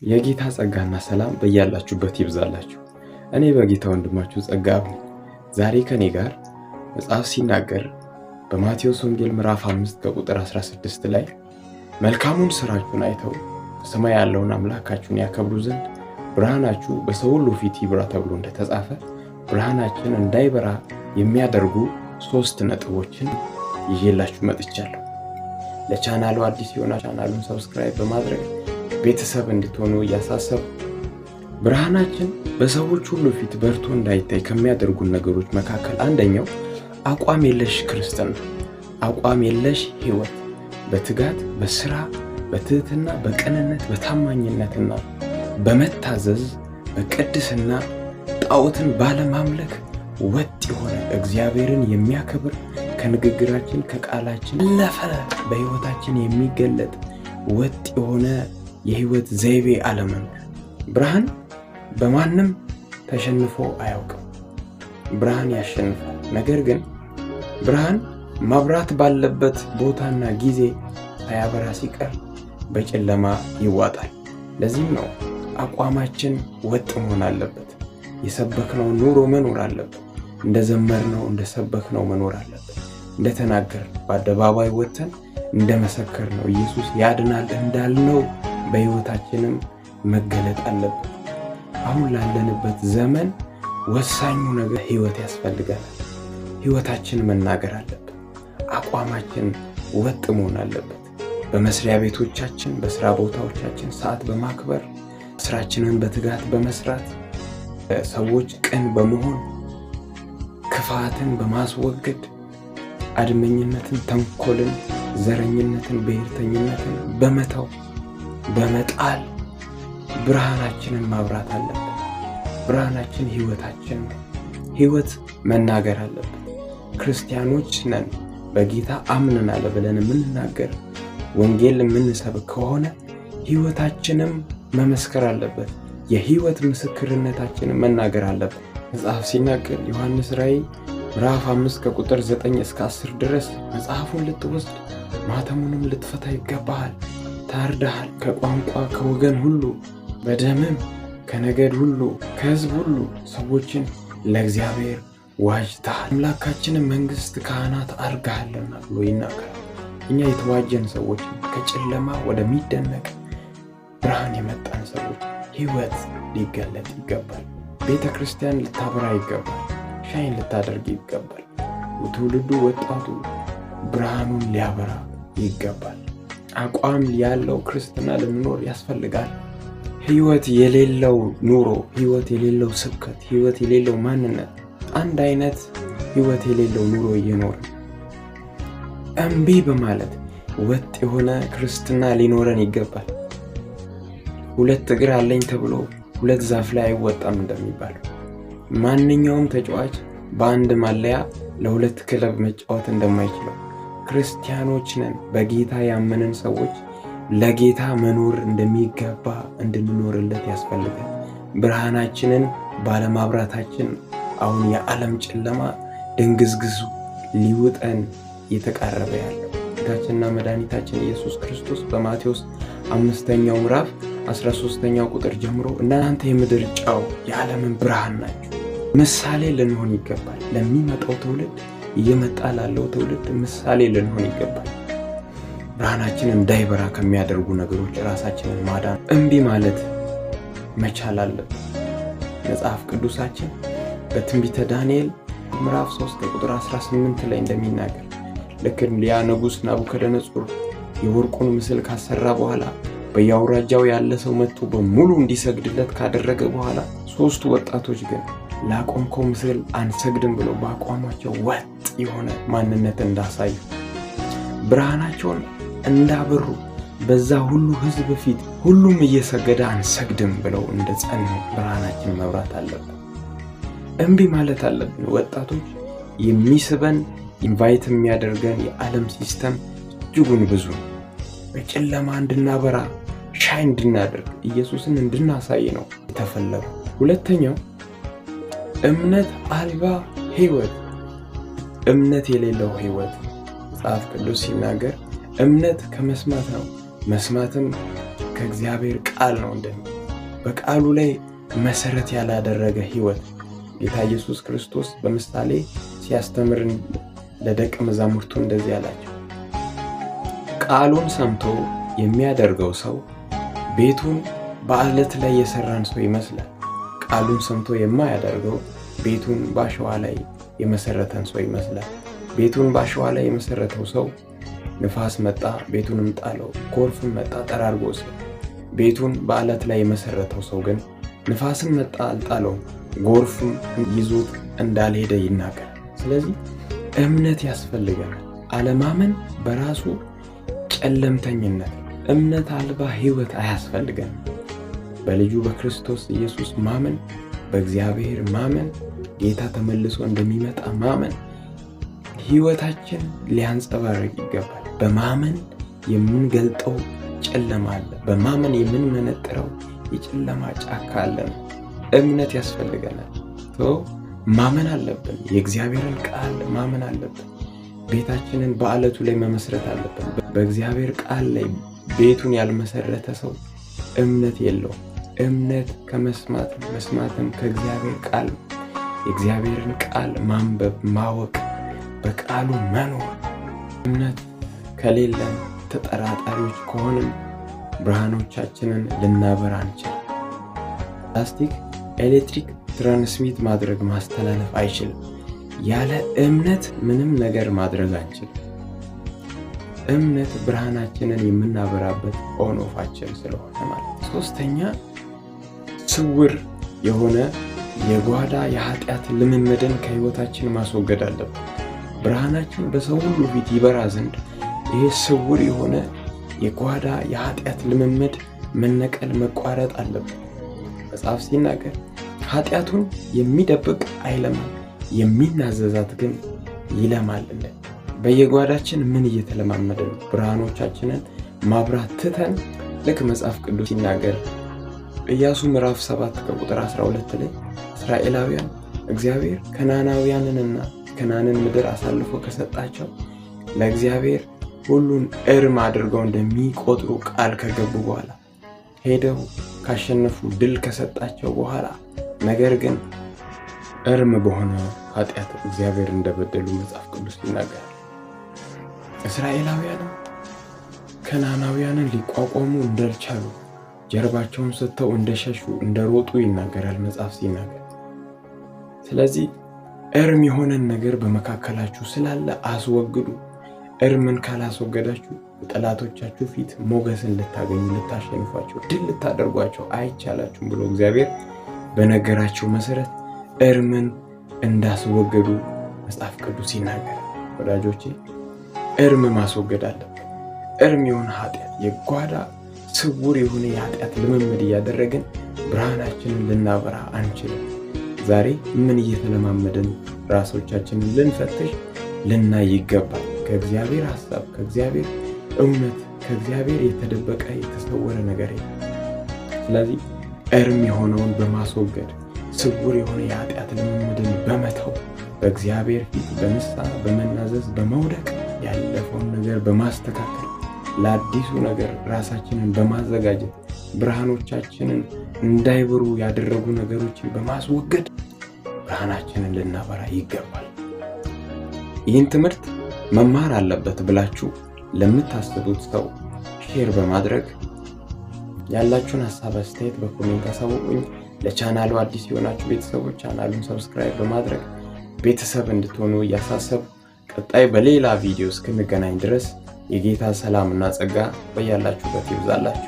የጌታ ጸጋና ሰላም በያላችሁበት ይብዛላችሁ። እኔ በጌታ ወንድማችሁ ጸጋብ ነኝ። ዛሬ ከኔ ጋር መጽሐፍ ሲናገር በማቴዎስ ወንጌል ምዕራፍ 5 ከቁጥር 16 ላይ መልካሙን ስራችሁን አይተው በሰማይ ያለውን አምላካችሁን ያከብሩ ዘንድ ብርሃናችሁ በሰው ሁሉ ፊት ይብራ ተብሎ እንደተጻፈ ብርሃናችን እንዳይበራ የሚያደርጉ ሶስት ነጥቦችን ይዤላችሁ መጥቻለሁ። ለቻናሉ አዲስ የሆነ ቻናሉን subscribe በማድረግ ቤተሰብ እንድትሆኑ እያሳሰብኩ፣ ብርሃናችን በሰዎች ሁሉ ፊት በርቶ እንዳይታይ ከሚያደርጉን ነገሮች መካከል አንደኛው አቋም የለሽ ክርስትና፣ አቋም የለሽ ሕይወት፣ በትጋት፣ በስራ፣ በትህትና፣ በቅንነት፣ በታማኝነትና በመታዘዝ፣ በቅድስና፣ ጣዖትን ባለማምለክ ወጥ የሆነ እግዚአብሔርን የሚያከብር፣ ከንግግራችን ከቃላችን ያለፈ በሕይወታችን የሚገለጥ ወጥ የሆነ የህይወት ዘይቤ አለመኖር። ብርሃን በማንም ተሸንፎ አያውቅም። ብርሃን ያሸንፋል። ነገር ግን ብርሃን ማብራት ባለበት ቦታና ጊዜ ሳያበራ ሲቀር በጨለማ ይዋጣል። ለዚህም ነው አቋማችን ወጥ መሆን አለበት። የሰበክነው ኑሮ መኖር አለበት። እንደዘመርነው እንደሰበክነው መኖር አለበት። እንደተናገር በአደባባይ ወጥተን እንደመሰከርነው፣ ኢየሱስ ያድናል እንዳልነው በሕይወታችንም መገለጥ አለበት። አሁን ላለንበት ዘመን ወሳኙ ነገር ሕይወት ያስፈልገናል። ሕይወታችን መናገር አለበት። አቋማችን ወጥ መሆን አለበት። በመስሪያ ቤቶቻችን፣ በስራ ቦታዎቻችን ሰዓት በማክበር፣ ስራችንን በትጋት በመስራት፣ ሰዎች ቅን በመሆን፣ ክፋትን በማስወገድ፣ አድመኝነትን፣ ተንኮልን፣ ዘረኝነትን፣ ብሔርተኝነትን በመተው፣ በመጣል ብርሃናችንን ማብራት አለብን። ብርሃናችን ህይወታችን ነው። ህይወት መናገር አለብን። ክርስቲያኖች ነን፣ በጌታ አምነናል ብለን የምንናገር፣ ወንጌል የምንሰብክ ከሆነ ህይወታችንም መመስከር አለበት። የህይወት ምስክርነታችንን መናገር አለበት። መጽሐፍ ሲናገር ዮሐንስ ራእይ ምዕራፍ 5 ከቁጥር 9 እስከ 10 ድረስ መጽሐፉን ልትወስድ ማተሙንም ልትፈታ ይገባሃል፣ ታርደሃል፣ ከቋንቋ ከወገን ሁሉ በደምም ከነገድ ሁሉ ከህዝብ ሁሉ ሰዎችን ለእግዚአብሔር ዋጅተሃል፣ አምላካችንን መንግስት ካህናት አድርገሃልና ብሎ ይናገራል። እኛ የተዋጀን ሰዎች፣ ከጨለማ ወደሚደነቅ ብርሃን የመጣን ሰዎች ህይወት ሊገለጥ ይገባል። ቤተ ክርስቲያን ልታበራ ይገባል። Shine ልታደርግ ይገባል። ትውልዱ፣ ወጣቱ ብርሃኑን ሊያበራ ይገባል። አቋም ያለው ክርስትና ልንኖር ያስፈልጋል። ህይወት የሌለው ኑሮ፣ ህይወት የሌለው ስብከት፣ ህይወት የሌለው ማንነት፣ አንድ አይነት ህይወት የሌለው ኑሮ እየኖርን እምቢ በማለት ወጥ የሆነ ክርስትና ሊኖረን ይገባል። ሁለት እግር አለኝ ተብሎ ሁለት ዛፍ ላይ አይወጣም እንደሚባለው፣ ማንኛውም ተጫዋች በአንድ ማለያ ለሁለት ክለብ መጫወት እንደማይችለው፣ ክርስቲያኖች ነን፣ በጌታ ያመንን ሰዎች ለጌታ መኖር እንደሚገባ እንድንኖርለት ያስፈልጋል። ብርሃናችንን ባለማብራታችን አሁን የዓለም ጨለማ ድንግዝግዙ ሊውጠን እየተቃረበ ያለው። ጌታችንና መድኃኒታችን ኢየሱስ ክርስቶስ በማቴዎስ አምስተኛው ምዕራፍ 13ኛው ቁጥር ጀምሮ እናንተ የምድር ጨው የዓለምን ብርሃን ናችሁ። ምሳሌ ልንሆን ይገባል። ለሚመጣው ትውልድ፣ እየመጣ ላለው ትውልድ ምሳሌ ልንሆን ይገባል። ብርሃናችን እንዳይበራ ከሚያደርጉ ነገሮች ራሳችንን ማዳን፣ እምቢ ማለት መቻል አለብን። መጽሐፍ ቅዱሳችን በትንቢተ ዳንኤል ምዕራፍ 3 ቁጥር 18 ላይ እንደሚናገር፣ ልክ ያ ንጉሥ ናቡከደነጹር የወርቁን ምስል ካሰራ በኋላ በየአውራጃው ያለ ሰው መጥቶ በሙሉ እንዲሰግድለት ካደረገ በኋላ፣ ሶስቱ ወጣቶች ግን ላቆምከው ምስል አንሰግድም ብለው በአቋማቸው ወጥ የሆነ ማንነት እንዳሳዩ፣ ብርሃናቸውን እንዳበሩ፣ በዛ ሁሉ ሕዝብ ፊት ሁሉም እየሰገደ አንሰግድም ብለው እንደጸኑ ብርሃናችን መብራት አለብን። እምቢ ማለት አለብን። ወጣቶች፣ የሚስበን invite የሚያደርገን የዓለም system እጅጉን ብዙ ነው። በጨለማ እንድናበራ፣ shine እንድናደርግ፣ ኢየሱስን እንድናሳይ ነው የተፈለገው። ሁለተኛው እምነት አልባ ህይወት፣ እምነት የሌለው ህይወት። መጽሐፍ ቅዱስ ሲናገር እምነት ከመስማት ነው፣ መስማትም ከእግዚአብሔር ቃል ነው እንደሚል በቃሉ ላይ መሰረት ያላደረገ ህይወት ጌታ ኢየሱስ ክርስቶስ በምሳሌ ሲያስተምር ለደቀ መዛሙርቱ እንደዚህ አላቸው። ቃሉን ሰምቶ የሚያደርገው ሰው ቤቱን በአለት ላይ የሰራን ሰው ይመስላል። ቃሉን ሰምቶ የማያደርገው ቤቱን በአሸዋ ላይ የመሰረተን ሰው ይመስላል። ቤቱን በአሸዋ ላይ የመሰረተው ሰው ንፋስ መጣ፣ ቤቱንም ጣለው፣ ጎርፍም መጣ፣ ጠራርጎ ወሰደው። ቤቱን በአለት ላይ የመሰረተው ሰው ግን ንፋስም መጣ አልጣለውም፣ ጎርፍም ይዞት እንዳልሄደ ይናገራል። ስለዚህ እምነት ያስፈልገናል። አለማመን በራሱ ጨለምተኝነት ነው። እምነት አልባ ህይወት አያስፈልገንም። በልጁ በክርስቶስ ኢየሱስ ማመን፣ በእግዚአብሔር ማመን፣ ጌታ ተመልሶ እንደሚመጣ ማመን ህይወታችን ሊያንጸባርቅ ይገባል። በማመን የምንገልጠው ጨለማ አለ። በማመን የምንመነጥረው የጨለማ ጫካ አለ ነው። እምነት ያስፈልገናል። ማመን አለብን። የእግዚአብሔርን ቃል ማመን አለብን። ቤታችንን በአለቱ ላይ መመስረት አለብን። በእግዚአብሔር ቃል ላይ ቤቱን ያልመሰረተ ሰው እምነት የለውም። እምነት ከመስማት መስማትም ከእግዚአብሔር ቃል ነው። የእግዚአብሔርን ቃል ማንበብ፣ ማወቅ፣ በቃሉ መኖር። እምነት ከሌለን ተጠራጣሪዎች ከሆንን ብርሃኖቻችንን ልናበራ አንችልም። ፕላስቲክ ኤሌክትሪክ transmit ማድረግ ማስተላለፍ አይችልም። ያለ እምነት ምንም ነገር ማድረግ አንችልም። እምነት ብርሃናችንን የምናበራበት on off ኣችን ስለሆነ ማለት ነው። ሶስተኛ፣ ስውር የሆነ የጓዳ የኃጢአት ልምምድን ከህይወታችን ማስወገድ አለብን። ብርሃናችን በሰው ሁሉ ፊት ይበራ ዘንድ ይሄ ስውር የሆነ የጓዳ የኃጢአት ልምምድ መነቀል መቋረጥ አለብን። መጽሐፍ ሲናገር ኃጢአቱን የሚደብቅ አይለማም፣ የሚናዘዛት ግን ይለማል። በየጓዳችን ምን እየተለማመድን ነው? ብርሃኖቻችንን ማብራት ትተን ልክ መጽሐፍ ቅዱስ ሲናገር ኢያሱ ምዕራፍ 7 ከቁጥር 12 ላይ እስራኤላውያን እግዚአብሔር ከነዓናውያንንና ከነዓንን ምድር አሳልፎ ከሰጣቸው ለእግዚአብሔር ሁሉን እርም አድርገው እንደሚቆጥሩ ቃል ከገቡ በኋላ ሄደው ካሸነፉ ድል ከሰጣቸው በኋላ ነገር ግን እርም በሆነ ኃጢአት እግዚአብሔር እንደበደሉ መጽሐፍ ቅዱስ ይናገራል። እስራኤላውያንም ከነዓናውያንን ሊቋቋሙ እንዳልቻሉ ጀርባቸውን ሰጥተው እንደሸሹ እንደሮጡ ይናገራል መጽሐፍ ሲናገር። ስለዚህ እርም የሆነን ነገር በመካከላችሁ ስላለ አስወግዱ። እርምን ካላስወገዳችሁ በጠላቶቻችሁ ፊት ሞገስን ልታገኙ፣ ልታሸንፏቸው፣ ድል ልታደርጓቸው አይቻላችሁም ብሎ እግዚአብሔር በነገራቸው መሰረት እርምን እንዳስወገዱ መጽሐፍ ቅዱስ ይናገራል። ወዳጆቼ እርም ማስወገድ አለብን። እርም የሆነ ኃጢአት፣ የጓዳ ስውር የሆነ የኃጢአት ልምምድ እያደረግን ብርሃናችንን ልናበራ አንችልም። ዛሬ ምን እየተለማመድን ራሶቻችንን ልንፈትሽ ልናይ ይገባል። ከእግዚአብሔር ሐሳብ፣ ከእግዚአብሔር እውነት፣ ከእግዚአብሔር የተደበቀ የተሰወረ ነገር የለም። ስለዚህ እርም የሆነውን በማስወገድ ስውር የሆነ የኃጢአት ልምምድን በመተው በእግዚአብሔር ፊት በንስሐ በመናዘዝ በመውደቅ ያለፈውን ነገር በማስተካከል ለአዲሱ ነገር ራሳችንን በማዘጋጀት ብርሃኖቻችንን እንዳይበሩ ያደረጉ ነገሮችን በማስወገድ ብርሃናችንን ልናበራ ይገባል። ይህን ትምህርት መማር አለበት ብላችሁ ለምታስቡት ሰው share በማድረግ ያላችሁን ሀሳብ አስተያየት በ comment አሳውቁኝ። ለቻናሉ አዲስ የሆናችሁ ቤተሰቦች ቻናሉን subscribe በማድረግ ቤተሰብ እንድትሆኑ እያሳሰብኩ ቀጣይ በሌላ ቪዲዮ እስክንገናኝ ድረስ የጌታ ሰላምና ጸጋ በያላችሁበት ይብዛላችሁ።